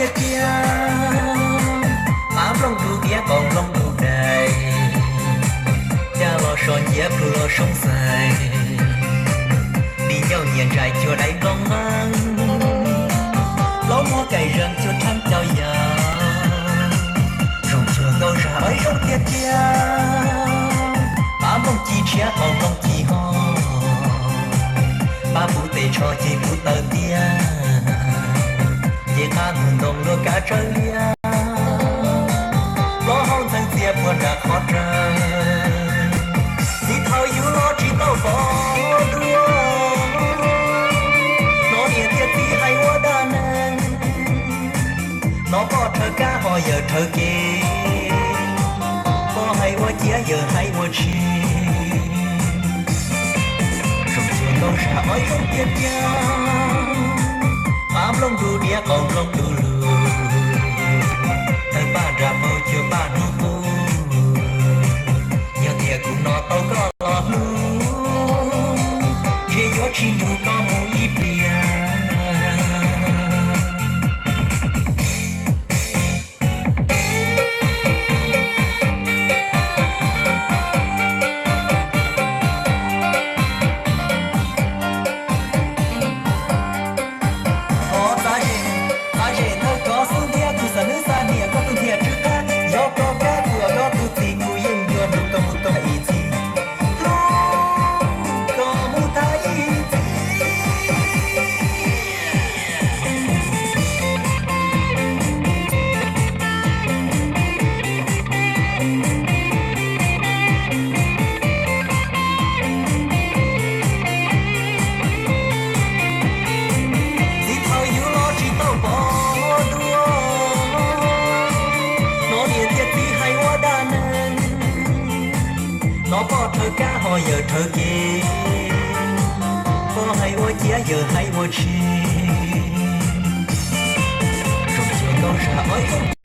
tiag tiag, pab nplooj dub diab qaum nplooj dub dais, cas los so nciab plhu los soob xais, di ncauj nyias ntsais cuag daim nplooj nqeeb, plaub muag kaim zees cuag rheeb cau yas, zoo cuag nkauj zag ib zoo tiag tiag, pab nplooj ci tshiab qaum nplooj ci ho, pab puv tes tsho ces puv taws tiag, ces qab mus ntoo luag kav tsawv liab, plaub hau ntxeev txias puag nram qhov rawg, txiv thaum yus los tsis tau pom dua, hnov niam thiab txiv hais ua dab neeg, hnov poj rhawv kab ho yawm rhawv kev, poj hais ua ciav yawm hais ua tshis, zoo cuag nkauj zag ib zoo tiag tiag, pab nplooj dub diab qaum nplooj dub lug, tawg paj nram paug cuag paj hnub qub, yog tias kuv hnov tau koj los hlub, ntshe yuav tsis nrug koj mus ib pliag. Thov txav zem, txav zem thawj kov xub ntiag, kuv xav nwb xa niam koj tus ntiag tsw qab, yog koj kab kuam koj tus txiv kuv yeej yuav nrug koj mus tau ib txhis, hlub koj mus tau ib txhis. Txiv thaum yus los tsis tau pom dua, hnov niam thiab txiv hais ua dab neeg, hnov poj rhawv kab ho yawm rhawv kev, poj hais ua ciav yawm hais ua tshis, zoo cuag nkauj zag ib zoo